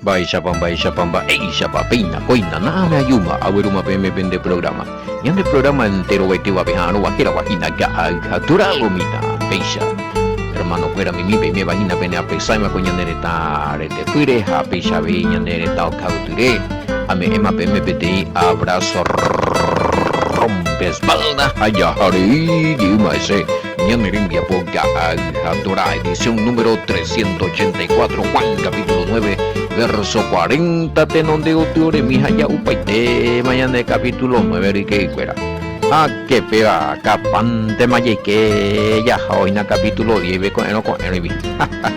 Mba'éichapa, mba'éichapa, mba'éichapa, péina, kóina, na'ãme ajúma, aguerúma peẽme pende programa. Ñande programa enterovetéva peha'arõva hérava hína Ka'ay ha Toralo mitã. Péicha, hermano-kuéra mimi peiméva hína pene apesãima ko ñane retã retepýre ha péicha avei ñane retã oka'ytyre, ame'ẽma peẽme peteĩ abrazo rompe espalda ha jaharei jeýma hese ñane rembiapo Ka'ay ha Torá edición número 384 Juan capítulo 9 verso 40 tenonde gotyo remi ha ja'upaitéma ñande capítulo 9 ryke'ykuéra. Ha ke péva kapántema jaike jaha oĩna capítulo 10-pe ko'ẽrõ ko'ẽrõivi.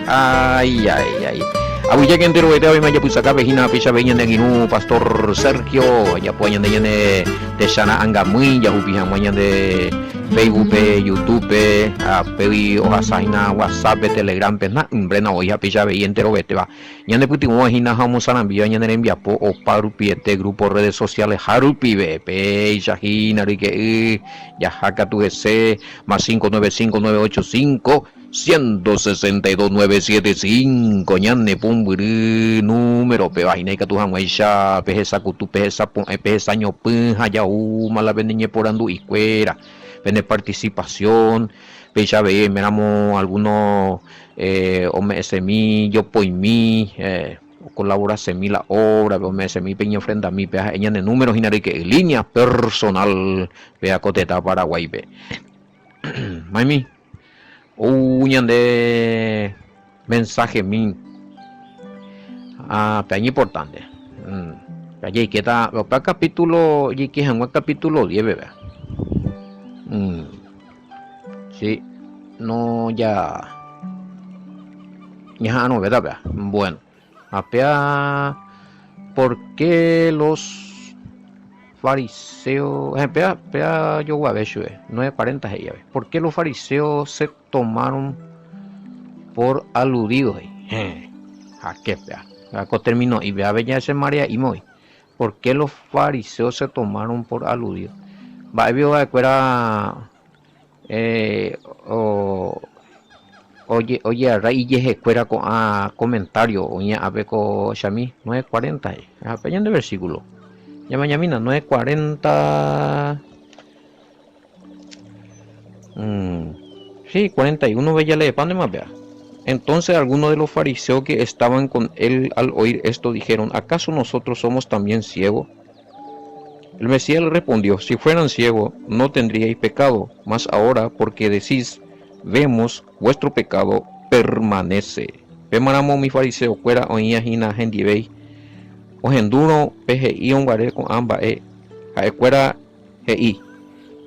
Ay, ay, ay. Aguyjéke enterovete avei majapysaka hína péicha avei ñane angirũ Pastor Sergio ajapo ñande ñane techarã angamýi jahupi hag̃ua ñande Facebook-pe, YouTube-pe, ha upégui ohasa hína WhatsApp-pe, Telegram-pe, na'ỹmbrena voi ha péicha avei enterovetéva. Ñane pytyvõva hína ha omosarambíva ñane rembiapo opa rupiete grupo redes sociales-ha rupive. Péicha hína ryke'y, jaha katu hese, más 595 985 162 975 ñane pumbyry número péva hína ikatu hag̃uáicha pehesakutu, pehesapo'ẽ, pehesañopỹ ha jaúma la pene ñeporandu'ikuéra, pene participación, péicha avei oiméramo alguno ome'ẽsemi, jopoimi, okolaborasemi la obra-pe, ome'ẽsemi pe iñofrendami, péva ha'e ñane número hína ryke'y, línea personal péva ko tetã Paraguáipe. Maimi. Ou ñande mensajemi. Ah, pe importante. Mm. Jaikéta opa capítulo, jaike hag̃ua capítulo 10 peve. Mm. Sí, no ya ñaha'arõvéta péva. Bueno. Ha péa, por qué los fariseos, eh, péa, péa joguave chupe, 9:40 he'i ave. Por qué los fariseos se tomaron por aludidos? He'i. Eh, ha qué péa. Ko término ipe ave ya se marea'íma voi. Por qué los fariseos se tomaron por aludidos? Mba'épe ha'ekuéra Eh, o, oje, ojearra ijehekuéra ko'ã comentario oĩ ápe ko chami 9:40 he'i. Ha pe ñande versículo. Ñamañamína 9:40 Mm, sí, 41 ve ya leepándema péa. Entonces algunos de los fariseos que estaban con él al oír esto dijeron, ¿acaso nosotros somos también ciegos? El Mesías le respondió, si fueran ciegos, no tendríais pecado, mas ahora, porque decís, vemos, vuestro pecado permanece. Pémaramo umi fariseo-kuéra oĩva hína hendivéi, ohendúrõ pe he'írõ guare ko'ã mba'e, ha'ekuéra he'i,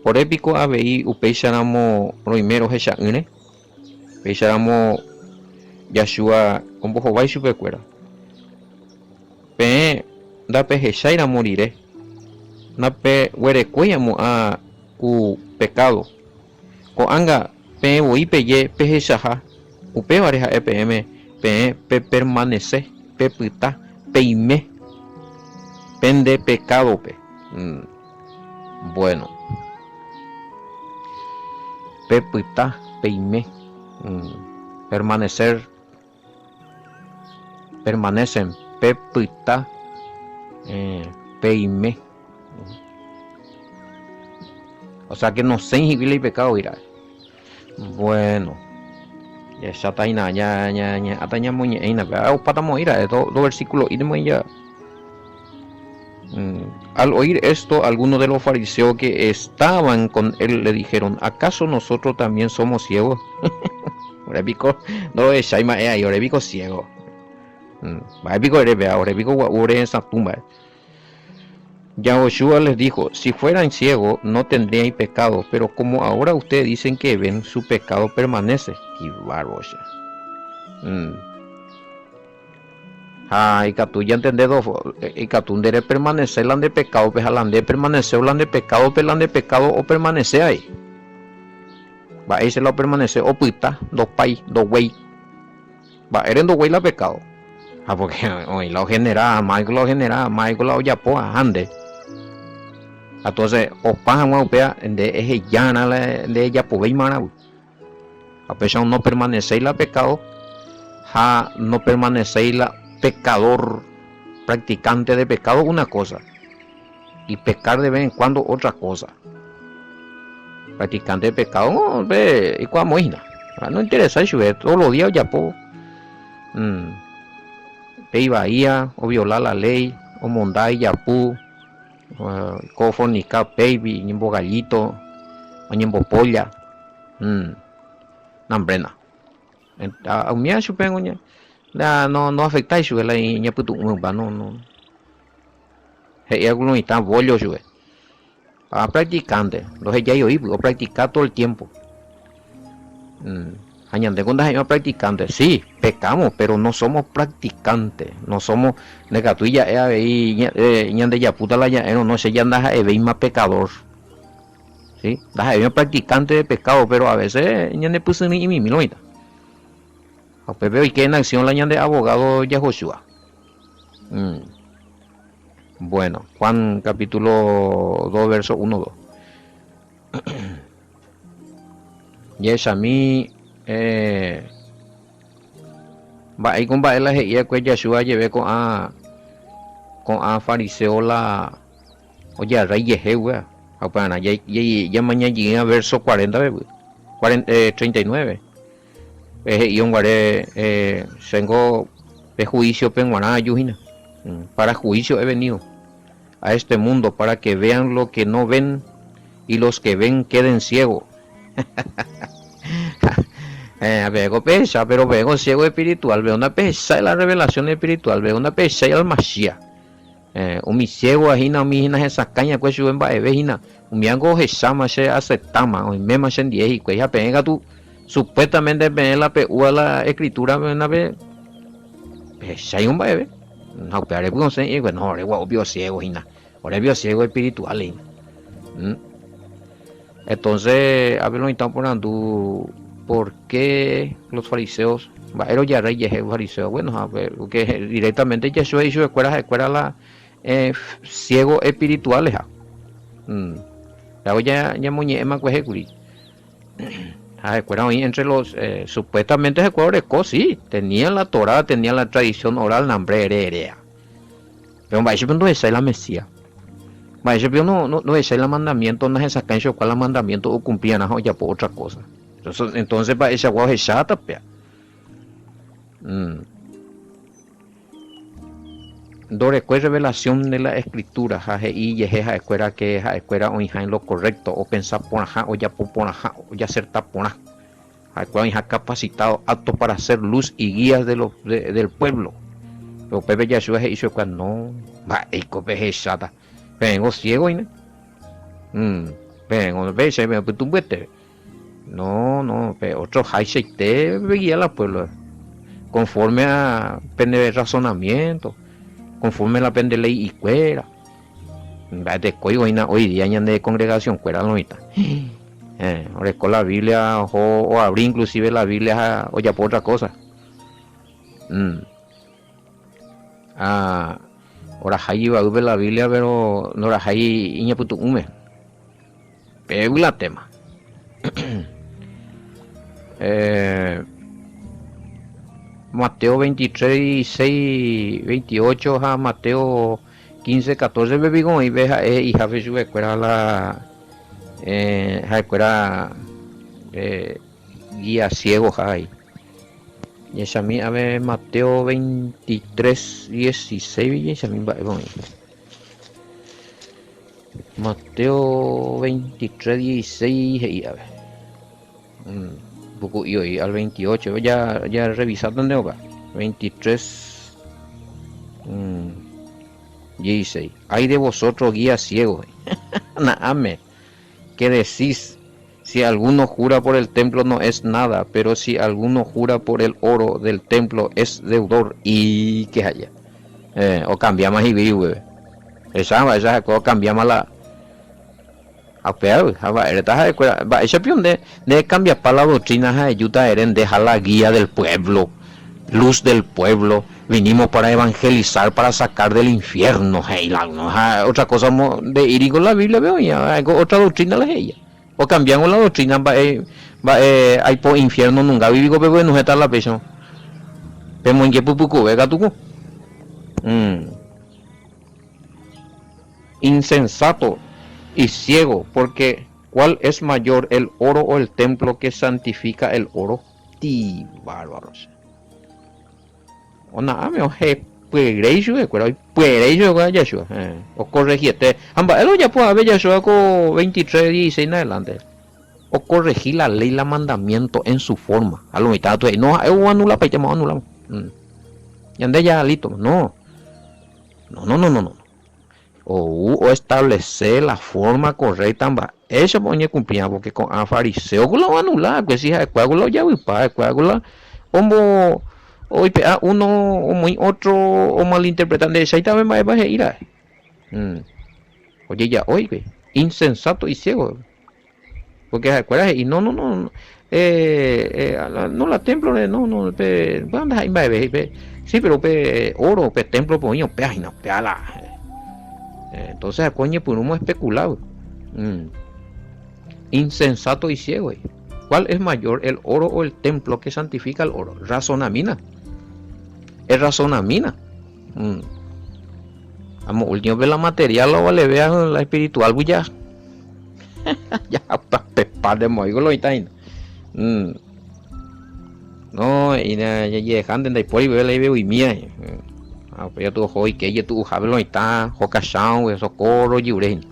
Ore piko avei upéicharamo roime rohecha'ỹre? Péicharamo Yahshua ombohovái chupekuéra. Peẽ ndapehechái ramo rire, ndapeguerekói amo'ã ku pekádo. Ko'ág̃a peẽ voi peje pehechaha, upévare ha'e peẽme peẽ pepermanese, pepyta, peime pende pekádope. Bueno. Pepyta, peime. Permanecer. Permanecen, pepyta, peime. O sea que nosẽi hikuái la ipecado ra'e. Bueno, jahecháta hína, ñañeha'ãta ñamoñe'ẽ hína pe. Opáta moĩ ra'e, do versículo íramo ja. Al oír esto, algunos de los fariseos que estaban con él le dijeron, ¿acaso nosotros también somos ciegos? Ore piko ndorohechái mba'e ai, ore piko ciego. Mba'e piko ere péva, ore piko gua'u ore hesatũ mba'e. Yahoshua les dijo, si fueran ciegos no tendríais pecado, pero como ahora ustedes dicen que ven, su pecado permanece. Qué che. Ha ikatu ñantende dos, ikatu nde repermanece la nde pecado-pe ha la nde permanece la nde pecado-pe la nde pecado opermanece avei. Mba'éicha la opermanece opyta, ndopái, ndoguéi. Mba'ére ndoguéi la pecado? Ha porque oĩ la ogenera, máiko la ogenera, máiko la ojapo ha nde. Entonces opa hag̃ua upéva nde ehejára la nde ejapovéimarãgui. Ha upéicha nopermaneséi la pecado ha nopermaneséi la pecador. Practicante de pecado una cosa y pecar de vez en cuando otra cosa. Practicante de pecado no, pe ikuaamoi hína. No interesa ichupe, todos los días ojapo mm, pe ivaía, oviola la ley, omonda ijapu, oiko ofornika péipi, oñembogallito, oñembopolla. Mm, nambrena. Umíva chupe no no afectái chupe la iñapytu'ũva no no he'i algún mitã bollo chupe. Ha practicante, ndohejái oípy, opractica todo el tiempo. Ha ñande ko ndaha'éiva practicante, sí, pecamos, pero no somos practicantes, no somos, ndaikatúi ja'e avei ñandejapúta la ja'érõ, no, che ja ndaha'evéima pecador. ¿Sí? Ndaha'éi practicante de pecado, pero a veces ñane pysyrỹimimi oĩta. Ha upépe oike en acción la ñande abogado Yahoshua. Mm. Bueno, Juan capítulo 2, verso 1, 2. Jahechami eh, mba'éiko mba'e la he'i'akue Yahshua jeve ko'ã ko'ã fariseo la Ojarra ijehe upéva. Ha upevarã jamaña jeýva verso 40 peve, 39. Pe he'írõ guare, Chéngo pe juísiope g̃uarã aju hína. Para juicio he venido a este mundo, para que vean lo que no ven y los que ven queden ciegos. Peẽko pehecha, pero peẽko ciego espiritual, peẽ ndapehechái la revelación espiritual, peẽ ndapehechái al Mashiach. Umi ciégova hína, umi hína hesakãi va'ekue chupe mba'eve hína, umívango ohecháma che aceptáma, oiméma chendie hikuái, ha peẽ katu supuestamente peẽ la pe'úva la escritura peẽna pehecháivo mba'eve, ha upévare py osẽ he'i hikuái, no, ore gua'u pio ciego hína, ore pio ciego espiritual hína. Entonces, ápe lo mitã oporandu, ¿por qué los fariseos, mba'ére ojarra ijehe fariseo? Bueno, ha porque directamente Yeshua he'i chupekuéra ha'ekuéra la eh, ciego espirituales ha. Mm. Ya ñamoñe'ẽma kuehe kuri. Ha ha'ekuéra oĩ entre los eh, supuestamente ha'ekuéra oreko, sí, tenían la Torah, tenían la tradición oral, nambre ere erea. Péro mba'éichapa ndohechái la Mesías? Mba'éichapa ndohechái la mandamiénto, nahesakãi chokua la mandamiénto okumpliarã ha ojapo ótra kósa? Entónse mba'eichagua ohecháta péa? Ndorekói rrevelasión de la Eskritúra ha he'i ijehe ha'ekuéra ke ha'ekuéra oĩha en lo korrékto, opensa porãha, ojapo porãha, ojaserta porã. Ha'ekuéra oĩha capacitado, apto para ser luz y guías de los, de, del pueblo. Pero upépe Yahshua he'i chupekuéra, no, mba'éiko pehecháta, peẽngo ciego hína. Mm, peẽngo ndapehechái peẽ pytũmbyeteve. No, no, pe otro háichaite peguía la pueblo, conforme a pende razonamiento, conforme la pende ley ikuéra. Mba'etekói oĩna hoy día ñande congregación kuéra lo mitã. Eh, oreko la Biblia, oho oabri inclusive la Biblia ha ojapo otra cosa. Mm. Ah, orahái ivaýpe la Biblia, pero ndorahái iñapytu'ũme. Pégui la tema. eh, Mateo 23, 16, 28 ha Mateo 15, 14 pe piko oĩ pe ha'e he'ihápe chupekuéra la ha'ekuéra guía ciegoha he'i. Jahechami ave Mateo 23, 16 jahechami mba'épa oĩ. Mateo 23, 16 he'i ave. Puku'i oĩ al 28, ja, ja revisáta nde opa. 23, 16. Ay de vosotros guías ciegos, na'áme, que decís, si alguno jura por el templo no es nada, pero si alguno jura por el oro del templo es deudor. Y que haya. Eh, ocambiáma higui upépe. Esa mba'éicha ha'ekuéra ocambiáma la Ha upévagui, ha mba'éreta ha'ekuéra, mba'éicha pio nde, nde ekambiapa la doctrina ha ejúta ere ndeha la guía del pueblo, luz del pueblo, vinimos para evangelizar, para sacar del infierno, he'i la uno, ha otra cosa nde'íri ko la Biblia-pe oĩ, ha'éko otra doctrina la he'íva. Okambiángo la doctrina mba'e, mba'e aipo infierno nungágui piko peguenohẽta la péicha, pemoinge pypukuve katu ko. Insensato y ciego, porque ¿cuál es mayor, el oro o el templo que santifica el oro? Ti bárbaro. Ona'ãme ohepyréi chupekuéra, oipyréi chupekuéra Yahshua, eh, okorrehiete. Ha mba'e la ojapo ave Yahshua ko 23, 16 en adelante? Okorrehi la ley, la mandamiento en su forma. Ha lo mitad katu he'i, no, ha'e oanulapaitéma, oanulama. Mm. Ñande ya listo. No. No, no, no, no, no. Ou oestablece la forma correcta mba'éichapa oñekumplíva, porque ko'ã fariseo ku la oanula va'ekue, si ha'ekuéra ku la ojavypa ha'ekuéra ku la ombo oipe'a uno omoĩ otro omalinterpreta ndehecháitave mba'épa he'i ra'e. Ojeja'o hikuái, insensato y ciego. Porque ha'ekuéra he'i, no, no, no, eh, eh, no la templo re, no, no, pe, bueno, ndaha'éi mba'eve he'i pe, sí, pero pe oro, pe templo pe oĩ upéva hína, upéva la. Eh, entonces ha'ekuéra oñepyrũma oespecula. Mm. Insensato y ciego. ¿Cuál es mayor, el oro o el templo que santifica el oro? Razonamina. El razonamina. Mm. Amo último pe la material o vale vea la espiritual ya. Ya pepa de moigo lo ita hína. Mm. No, ina jajehánte ndaipóri pe la ivevuimía. Ah, upéi atu oho oike ijetu'uhápe lo mitã, hokachão, socorro ojeure hína.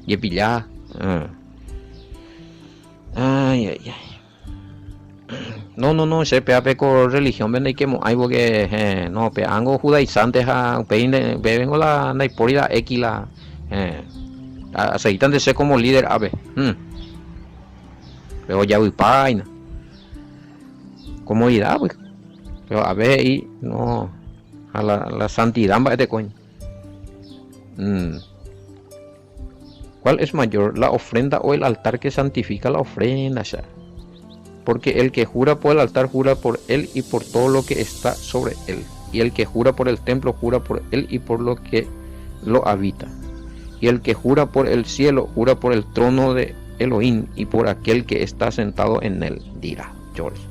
Jepilla. Ah. Ay, ay, ay. No, no, no, che péape ko religión-pe ndaikemo'ãi porque eh, no, pe ángo judaizante ha upéi upéi vengo la ndaipóri la X la eh, aseguítante che como líder ápe. Hmm. Pero ojavypa Comodidad, pues. Pero a veces he'i, no, a la, la santidad mba'eteko hína. Mm. ¿Cuál es mayor, la ofrenda o el altar que santifica la ofrenda? Ya? Porque el que jura por el altar jura por él y por todo lo que está sobre él. Y el que jura por el templo jura por él y por lo que lo habita. Y el que jura por el cielo jura por el trono de Elohim y por aquel que está sentado en él, dirá George.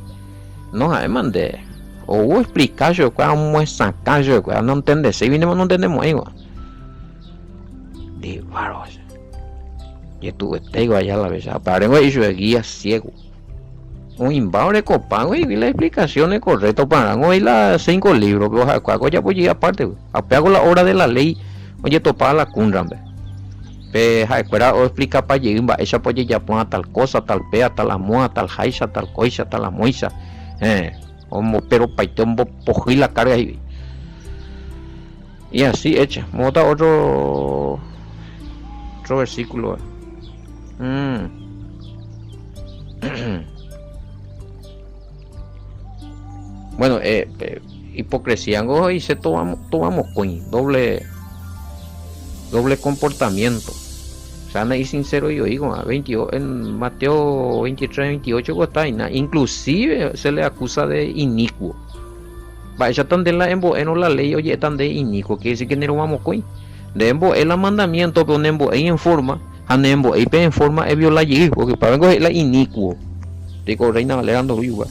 No, ha'e mante ou oexplika chupekuéra, omoesakã chupekuéra, nontendeséigui nontendemóigua. Ndivaro che. Jetu'uetéigua aja la vez. Apárengo he'i chupe guía ciego. Oĩmba orekopágui la explicaciones correctas oparãngo oĩ la cinco libros pe oha'ekuaa ojapo jey aparte. Ha upéva ko la obra de la ley ojetopáva la Qumran-pe. Pe ha'ekuéra oexplikapa jey mba'éichapa ojejapo'ã tal cosa, tal péa, tal amóa, tal háicha, tal kóicha, tal amóicha. Héẽ, omboperopaite, ombopohýi la carga he'i. Y así hecha. Mota otro otro versículo. Mm. Bueno, eh, eh, hipocresía ngo he'ise tovamokõi, doble doble comportamiento. O sea, ne'i sincero ioí ko'ã 22 en Mateo 23, 28 ko está hína, inclusive se le acusa de inicuo. Mba'éichata nde la embo'érõ la ley oje'éta nde inicuo, quiere decir que ne rovamokõi. Nde embo'e la mandamiento pero nembo'éi en forma ha nembo'éi pe en forma eviola jey, porque upéva ningo he'i la inicuo. Digo Reina Valera ndorúi upéva.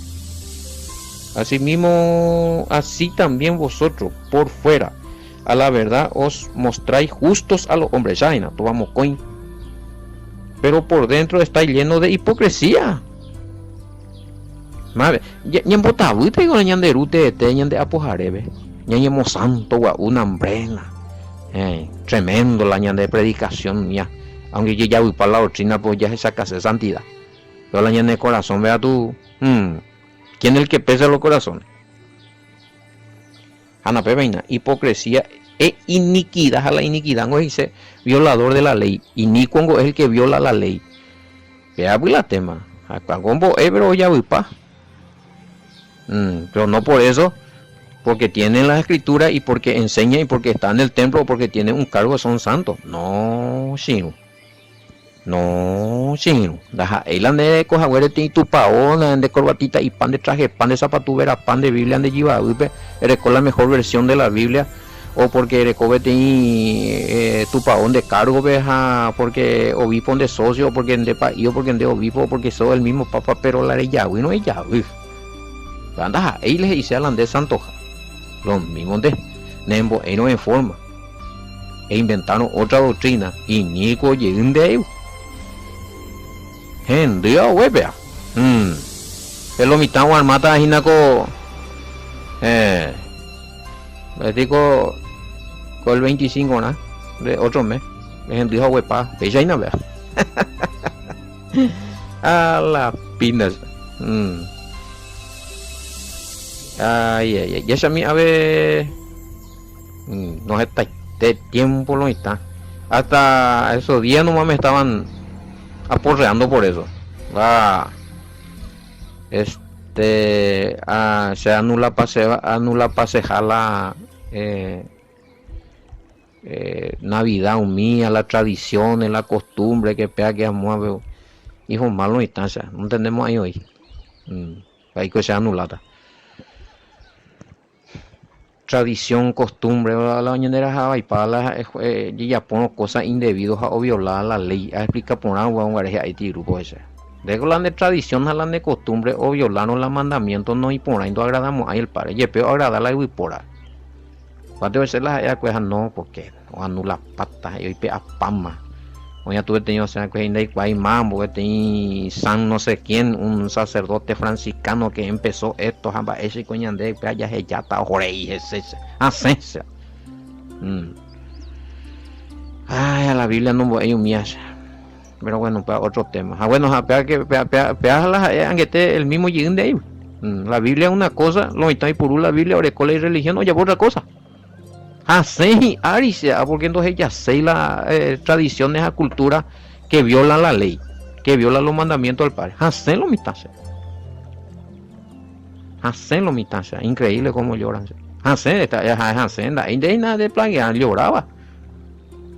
Asimismo, así también vosotros, por fuera, a la verdad os mostráis justos a los hombres. Cháina, tovamokõi. Pero por dentro estáis llenos de hipocresía. Mave, ñembotavy piko ñande ru teete ñande apoharépe. Ñañemosanto gua'u nambrena. Eh, tremendo la ñande predicación mía. Aunque jejavypa la doctrina, pues jahechakase santidad. Pero la ñane corazón, vea tú, hmm, ¿quién es el que pesa los corazones? Ha napévaina, hipocresía e iniquidad, ha la iniquidad ngo he'ise violador de la ley, inicuo ngo es el que viola la ley. Péa py la tema, ha kuángo ombo'e pero ojavypa. Mm, pero no por eso, porque tienen las escrituras y porque enseña y porque está en el templo o porque tiene un cargo son santos. No, chirũ. No, che irũ, ndaha'éi la nde reko haguére tei tupao, nde corbatita ipa, nde traje pa, nde sapatu verapa, nde Biblia nde jyvavýpe, ereko la mejor versión de la Biblia, o porque ereko peteĩ tupao nde cargo-pe ha porque obispo nde socio, o porque nde pa'i, o porque nde obispo, o porque sos el mismo papa, pero la rejavýrõ ejavy. Péva ndaha'éi la he'iséva la nde santoha. Lo mismo nde, nembo'éirõ en forma. Einventárõ ótra doctrina, iníko jeýnte aívo. Hendýva ogue péa. Hmm. Pe lo mitã oarmáta hína ko eh mba'éti ko ko el 25 rã de otro mes hendy ha oguepa péicha hína péa. A la pinda. Hmm. Ay, ay, ay. Jahechami ave no hetaite tiempo lo mitã. Hasta esos días nomás me estaban aporreando por eso. Va. Este, ah, se anula pase, anula paseja la eh, eh, Navidad umía, la tradición, la costumbre que pea que amua, hijo malo instancia, no entendemos ahí hoy. Mm, ahí que se anulata. Tradición, costumbre, la oñenderajava vaipa la jejapórõ cosa indebido ha oviola la ley, aexplica porã guare hi'aiti grupo hecha. Ndéko la nde tradición ha la nde costumbre oviolárõ la mandamiento noĩporãi ndoagradamo'ãi el Padre, jepe oagrada la yvypóra. Upévante ohecha la ha'e va'ekue ha no, porque oanulapáta, he'i oipe'apáma. Oĩ atu peteĩ osẽ va'ekue he'i ndaikuaái mámbo, peteĩ San no sé quién, un sacerdote franciscano que empezó esto ha mba'éichaiko ñande upéva jahejáta oho rei hese che, asẽ che. Mm. Ay, a la Biblia nombo'éi umíva che. Pero bueno, upéva otro tema. Ha bueno, ha péa que péa péa péa la ha'e angete el mismo jeýnte ahí. Mm, la Biblia es una cosa, lo mitã oipuru la Biblia oreko la irreligión ojapo otra cosa. Hasẽ hi'ári che ha porque ndohejaséi la eh, tradiciones ha cultura que violan la ley, que violan los mandamientos del Padre. Hasẽ lo mitã che. Hasẽ lo mitã che. Increíble como lloran che. Hasẽ, está, hasẽ, nda'éi ndéi nada de plaguear, lloraba.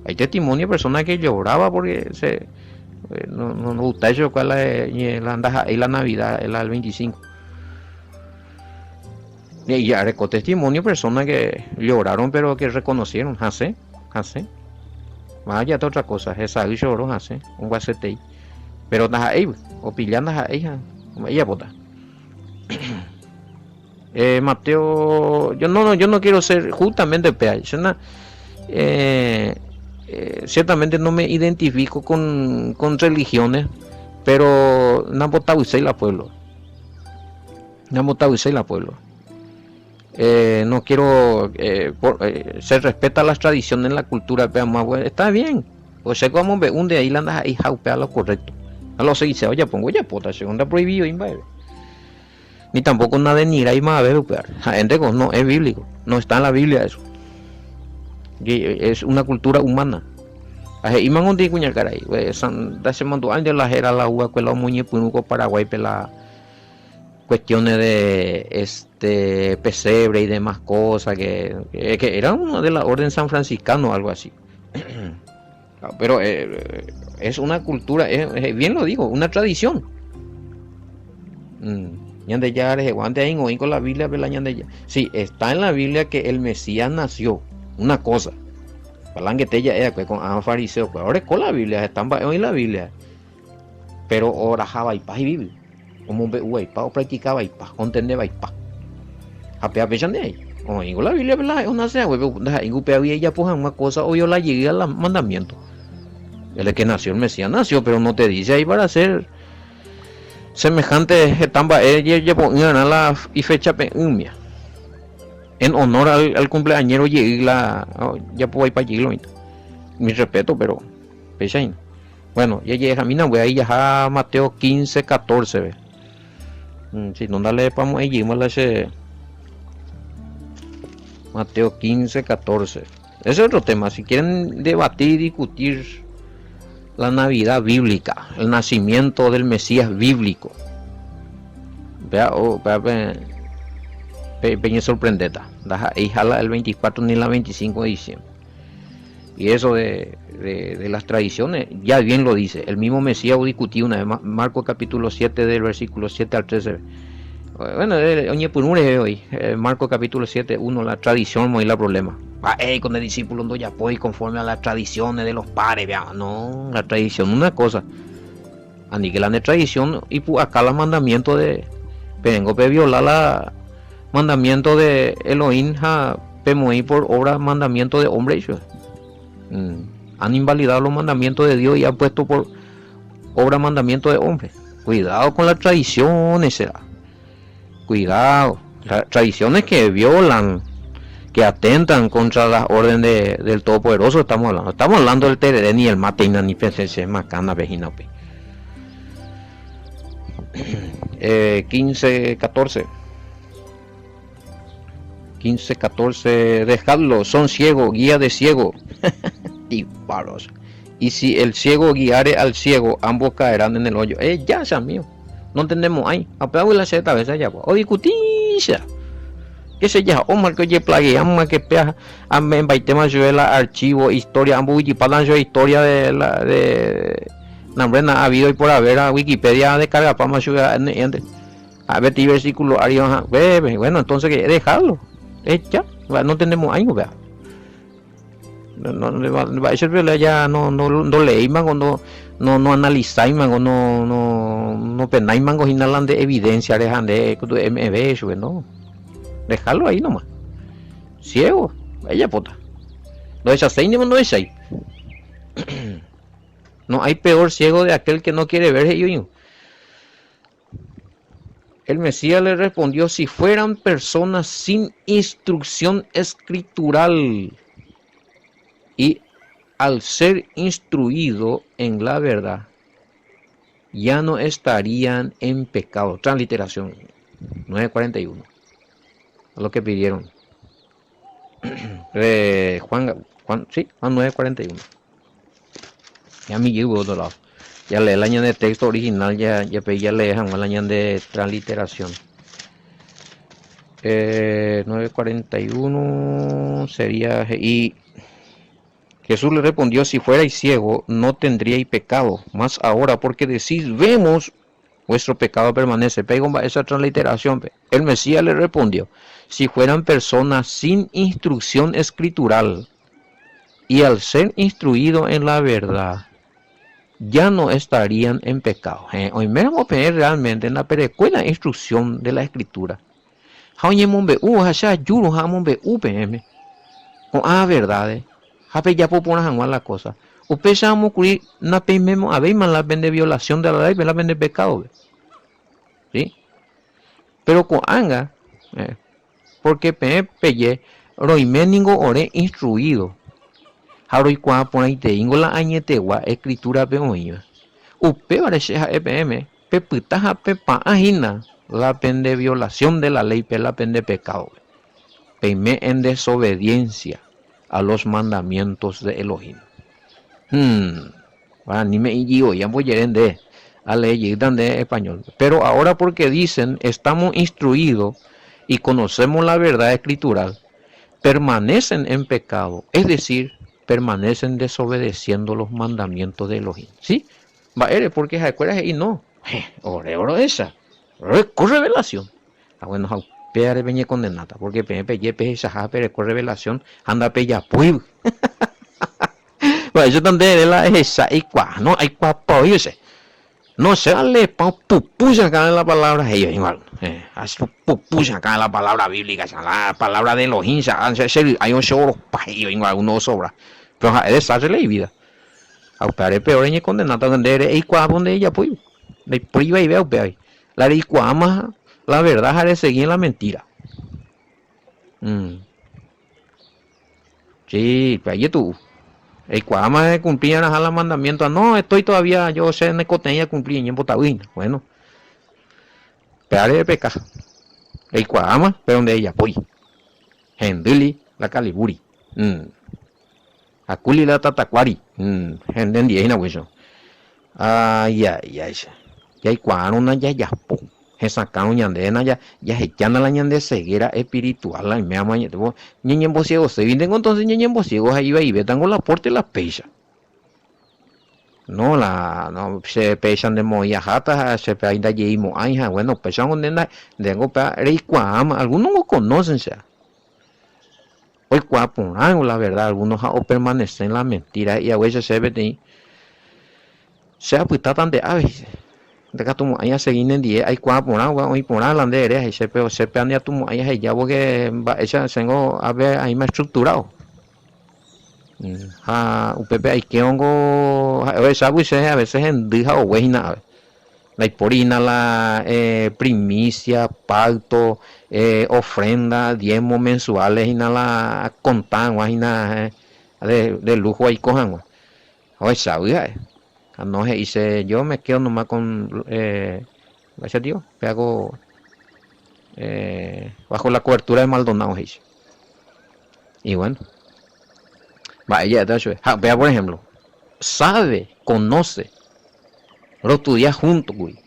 Hay testimonio de personas que lloraba porque se eh, no, no, no gustaba eso cuál la, la ndaha'éi la Navidad, la del 25. Y ya areko testimonio personas que lloraron pero que reconocieron, hasẽ, hasẽ. Vaya otra cosa, hesay choro hasẽ, ombyasyetéi. Pero ndaha'éi, opilla ndaha'éi ha ijapóta. Eh, Mateo, yo no, no, yo no quiero ser justamente pea, yo na, eh, eh, ciertamente no me identifico con, con religiones, pero nambotavyséi la pueblo. Nambotavyséi la pueblo. Eh, no quiero, eh, por, eh, se respeta las tradiciones, la cultura, pea más, bueno, está bien. O sea, como amombe'u nde ahí la ndaha'eiha upéva lo correcto. A lo seguise ojapongo ojapóta, che ndaprohibido imba'eve. Ni tampoco nadenigrái maveve upévare. Ha'énteko no es bíblico, no está en la Biblia eso. Es una cultura humana. Ha he'ímango ndéi kuñakarai, ndachemandu'áinte la héra la uvakuéra la omoñepyrũ ko Paraguáipe la cuestiones de este pesebre y demás cosas que, que era uno de la orden san franciscano algo así. Pero eh, es una cultura, bien lo digo, una tradición. Mm. Ñandejára rehegua antes ahí oĩ con la Biblia, la Ñandejára. Sí, está en la Biblia que el Mesías nació, una cosa. Palanguete ja'e va'ekue ko'ã fariseo kuéra oreko la Biblia, heta mba'e oĩ la Biblia. Pero oraha vaipa hivívy, omombe'u vaipa, opractica vaipa, ontende vaipa. Ha péva péicha nde aĩ. Oĩngo la Biblia-pe la ha'e onase haguépe, ndaha'éingo upévagui ejapo hag̃ua kósa oviola jey la mandamiento. El que nació el Mesías nació, pero no te dice ahí para hacer semejante heta mba'e jejapo'ỹarã la ifechape'ỹmia. En honor al, al cumpleañero jey la japo vaipa jey lo mitã. Mi respeto, pero péicha hína. Bueno, jajehehamína guéi jaha Mateo 15, 14 pe. Mm, si no ndaleepamo'ãi jeýma la che Mateo 15, 14. Ese es otro tema. Si quieren debatir y discutir la Navidad bíblica, el nacimiento del Mesías bíblico, vea, oh, vea, pe, pe, peñesorprendéta. Ndaha'éi la el 24 ni la 25 de diciembre. Y eso de, de, de las tradiciones, ya bien lo dice. El mismo Mesías discutí una vez, Marcos capítulo 7 del versículo 7 al 13. Bueno, oñepyrũ rehe hoy, eh, Marcos capítulo 7, 1, la tradición y la problema. Ah, con el discípulo no ya conforme a las tradiciones de los padres, vea, no, la tradición una cosa. Ani que la de tradición y acá la mandamiento de vengo pe violar la mandamiento de Elohim ha pemoĩ por obra mandamiento de hombre. Han invalidado los mandamientos de Dios y han puesto por obra mandamiento de hombre. Cuidado con las tradiciones, será. Cuidado. Tradiciones que violan, que atentan contra las órdenes del Todopoderoso estamos hablando. Estamos hablando del tereré ni el mate ni PCC, macana, vejina, 15, 14. 15, 14. Dejadlo, son ciegos, guía de ciego. Disparos. Y si el ciego guiare al ciego, ambos caerán en el hoyo. Eh, ya, mío. No entendemos ahí. Apenas la seta veces ya. O discutisa. Que se ya, o que oye plagueamos que pea amén baitema la archivo, historia, ambos Wikipedia historia de la de Nambrena ha habido y por haber a Wikipedia descarga pa más a ver versículo bueno, entonces que dejarlo. Eh, ya, no tenemos años, vea. No, no, va a ser ya no no no leí mango no no no analizáis mango no no no penáis mango hinalan de evidencia dejan de MB no. Dejarlo ahí nomás. Ciego, ella puta. No es así ni no es ahí. No hay peor ciego de aquel que no quiere ver, yo. El Mesías le respondió, si fueran personas sin instrucción escritural y al ser instruido en la verdad, ya no estarían en pecado. Transliteración 941. Lo que pidieron. Eh, Juan, Juan, sí, Juan 941. Ya me llevo otro lado. Ya lee el año de texto original, ya, ya, ya lee el año de transliteración. Eh, 9.41 sería y Jesús le respondió si fuerais ciego no tendríais pecado mas ahora porque decís vemos vuestro pecado permanece pego esa transliteración el Mesías le respondió si fueran personas sin instrucción escritural y al ser instruido en la verdad ya no estarían en pecado. Eh, oiméramo peẽ realmente ndaperekói instrucción de la escritura. Ha oñemombe'u ha che ajúrõ ha amombe'u peẽme ko'ã verdades ha pejapo porã hag̃ua la cosa. Upéicha amokuri napeimemo'ãvéima la pende violación de la ley, la pende pecado-pe. ¿Sí? Pero ko'ág̃a, eh, porque peẽ peje roime ningo ore instruido ha roikuaa porãiteíngo la añetegua escritura-pe oĩva. Upévare che ha'e peẽme pepyta ha pepa'ã hína la pende violación de la ley-pe la pende pecado-pe. Peime en desobediencia a los mandamientos de Elohim. Hmm. Guaraníme ijivoi ambojere nde alee jeýta nde español. Pero ahora porque dicen estamos instruidos y conocemos la verdad escritural, permanecen en pecado, es decir, permanecen desobedeciendo los mandamientos de Elohim. ¿Sí? Mba'ére, porque ha'ekuéra he'i no. Ore oro esa. Reko revelación. Ah, bueno, ha upévare peñecondenáta, porque peẽ peje pehechaha pereko revelación ha ndapejapói. Mba'éichata nde ere la ehecha eikuaa, no aikuaapoi che. No che alepa opupu che akãre la palabra he'i igual. Eh, opupu che akãre la palabra bíblica, la palabra de Elohim, che che ry'ái ocheoropa he'i igual alguno osobra. Pero ha'e desastre la ivida. Ha upévare peor eñecondenáta nde ere eikuaápo nde ejapói. Ndaipóri ivaivéva upévagui. La reikuaáma la verdad ha resegui en la mentira. Mm. Sí, pe ajetu'u. Eikuaáma ekumpli va'erãha la mandamiento. No, estoy todavía, yo che nekotevẽ akumpli ñembotavy. Bueno, péare epeka. Eikuaáma, pero nde ejapói. Hendýli la kalivúri. Mm. Akúli la tatakuári. Mm. Hende ndie hína upéicha. Ay, ay, ay. Jaikuaárõna jajapo. Hesakãrõ ñandéna jahejána la ñande ceguera espiritual la oiméva añete. Ñañembociegoséguintengo entonces ñañembociego ha ivaivétango la porte la péicha. No, la no che péicha ndemoĩ aháta ha che pe ndajeimo'ãi ha bueno upéichango nde ndéngo upéva reikuaáma algunos no conocen che. Oikuaa porãngo la verdad algunos ha opermanece en la mentira he'i haguéicha chéve peteĩ che apytáta nde ápe he'i ndekatumo'ãi asegi nendie aikuaa porã oĩ porã la nde ere he'i che pero che pe ndekatumo'ãi aheja porque mba'éicha chéngo ápe aĩma estructurado. Ha upépe aikérõngo ha'e ohechágui che a veces hendy ha ogue hína ave. Ndaipóri hína la primicia, pacto, ofrenda, diezmo mensuales hína la akonta hag̃ua hína de lujo aiko hag̃ua. Ohechágui ha'e. Ha no he'i che yo me quedo nomás con mba'éicha tio péa ko bajo la cobertura de Maldonado he'i che. Y bueno, mba'e ja'éta chupe. Ha upéva por ejemplo, sabe, conoce, rostudia junto kuri.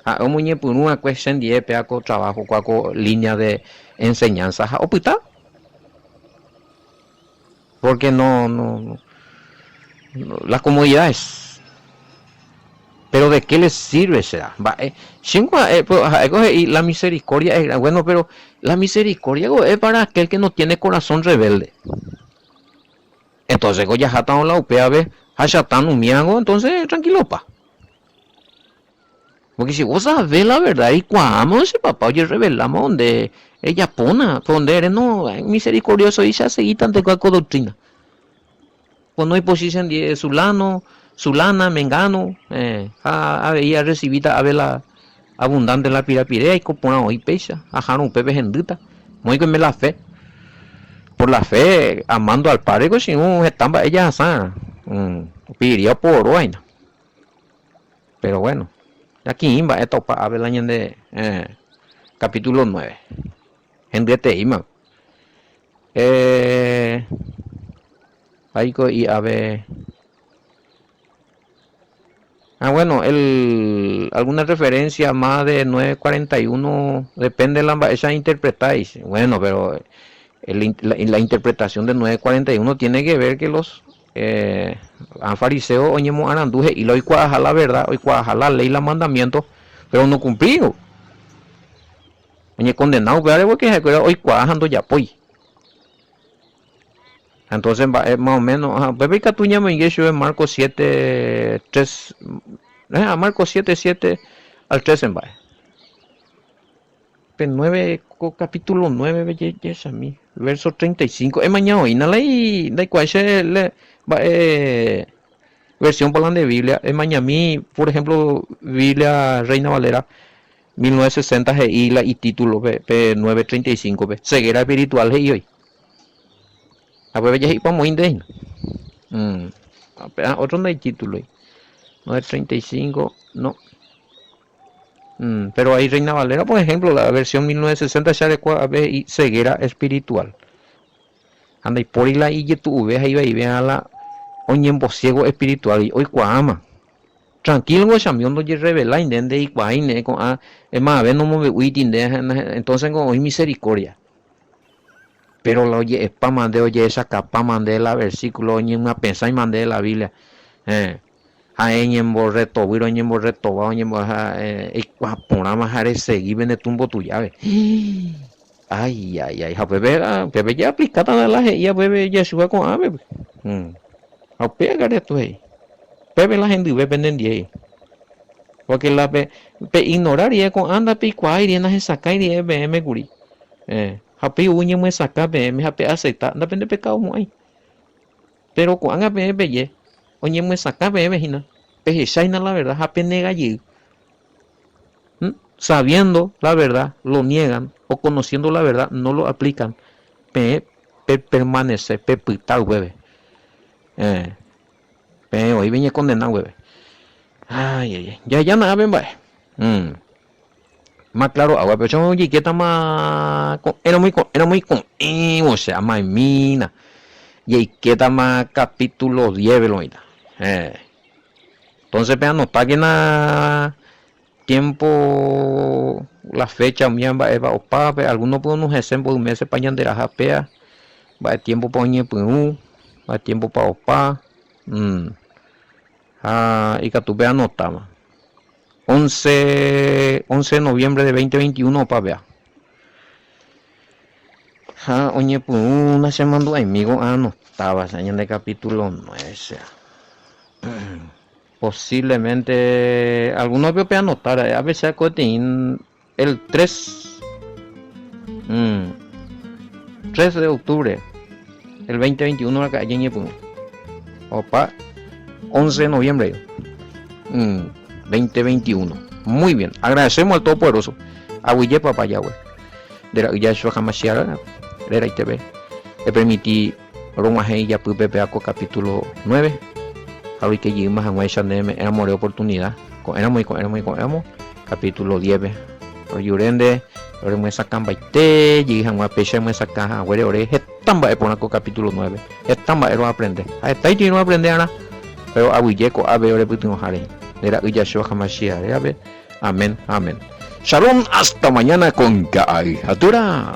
Ha'e omoñepyrũ va'ekue che ndie péa ko trabajo kua ko línea de enseñanza ha opyta. Porque no, no, no, las comodidades. Pero de qué les sirve será? Mba'e, chéngo ha'e, ha'éko he'i la misericordia es gran, bueno, pero la misericordia ko es para aquel que no tiene corazón rebelde. Entonces ko jahátarõ la upévape ha chatán umívango, entonces tranquilopa. Porque si vos sabés la verdad reikuaáma che papá ojerreveláma onde ejapóna, pero nde ere no, misericordioso y che aseguítante kua ko doctrina. Pues no ipochy chendie zulano, zulana, mengano, eh, ha avei arrecibíta ave la abundante la pirapire aiko porã oĩ péicha, ahárõ upépe hendýta. Moĩko oime la fe. Por la fe, amando al Padre ko che irũ heta mba'e jahasa, opiria opororóva hína. Pero bueno, aki'ĩ mba'éta opa ápe la ñande capítulo 9. Hendyeteíma. Eh, aiko he'i ave. Ah, bueno, el, alguna referencia más de 9.41, depende de la mba'éicha interpretáis. Bueno, pero el, la, la interpretación de 9.41 tiene que ver que los Ha fariseo oñemoarandu he'i la oikuaaha la verdad, oikuaaha la ley, la mandamiento, pero nokumplíro. Oñekondena upévare porque ha'ekuéra oikuaa ha ndojapói. Entonces mba'e más o menos, ha upépe ikatu ñamoinge chupe Marcos 7, 3, eh, Marcos 7, 7 al 13 mba'e. Pe 9, ko capítulo 9 jehechami, verso 35. Emaña oĩna la ndaikuaái che le mba'e versión pa la nde Biblia. Emañami, por ejemplo, Biblia Reina Valera 1960 he'i la itítulo pe, pe 9.35 pe. Ceguera espiritual he'i oĩ. Ha upépe jahe'ipa moĩ nde hína. Mm. Otro ndaitítulo. 9.35, no. Mm, pero ahí Reina Valera, por ejemplo, la versión 1960 che arekua ape he'i ceguera espiritual. Ha ndaipóri la ijetu'uve ha ivaive la oñembociego espiritual oikuaáma. Tranquilo ngo chami ndojerrevelái nde ndeikuaái ne ko'ã mave nomombe'úiti nde entonces ngo oĩ misericordia. Pero la oje'epáma nde ojehechakapáma nde la versículo oñemyapesãima nde la Biblia. Eh. Ha eñemborretovýrõ, eñemborretova, oñembo'eha eikuaa porãma ha resegi pene tumbo tujápe. Ai, ai, ai. Ha upépe, upépe jaaplicáta la he'íva upépe Jesús ko'ãpe. Ha upéva katu he'i. Upépe la hendyve penendie he'i. Porque la pe, pe ignora rire ko'ã ndapeikuaái rire nahesakãi rire peẽme kuri. Ha upéi ou ñemyesakã peẽme ha pe'acepta ndapendepekadomo'ãi. Péro ko'ág̃a peẽ peje, oñemyesakã peẽme hína, pehecha hína la verdad ha penega jey. ¿Mm? Sabiendo la verdad, lo niegan, o conociendo la verdad, no lo aplican. Peẽ pepermanece, pepyta upépe. Eh, peẽ voi peñekondena upépe. Ay, ay, ay. Jahejána ápe mba'e. Mm. Más claro agua, pero che jaikétama ko'ẽramo iko'ẽramo iko'ẽvo che amaimína. Jaikétama capítulo 10 lo oĩta. Eh. Entonces pe anotákena tiempo la fecha umi mba'épa opa pe alguno pe onohẽse mboy mésepa ñanderaha péa, mba'e tiempopa oñepyrũ, mba'e tiempopa opa. Mm. Ha ikatu pe anotáma. Once, once de noviembre de 2021 opa péa. Ha oñepyrũ nachemandu'aimi ko'ã anotáva che ñande capítulo 9 che. Posiblemente alguno pe opeanota ra'e ápe che akoeteĩ el 3 3 de octubre el 2021 raka'e ñañepyrũ. Opa 11 de noviembre. 2021. Muy bien. Agradecemos al Todopoderoso. Aguyje papá Yahweh. Nde ra'y Yahshua Hamashiach reraiteve. Epermiti rog̃uahẽ ijapýpe péva ko capítulo 9. Ha roike jeýma hag̃uáicha nde reme'ẽramo ore oportunidad. Ko'ẽramo iko'ẽramo iko'ẽramo capítulo 10-pe. Rojure nde oremyesakãmbaite jey hag̃ua péicha emyesakã haguére ore heta mba'e porã ko capítulo 9-pe. Heta mba'e roaprende. Ha hetaite roaprende arã. Péro aguyje ko'ápe orepytyvõha rehe. Nde ra'y Yahshua Hamashiach rérape. Amén ha amén. Shalom hasta mañana con Ka'ay Hatura.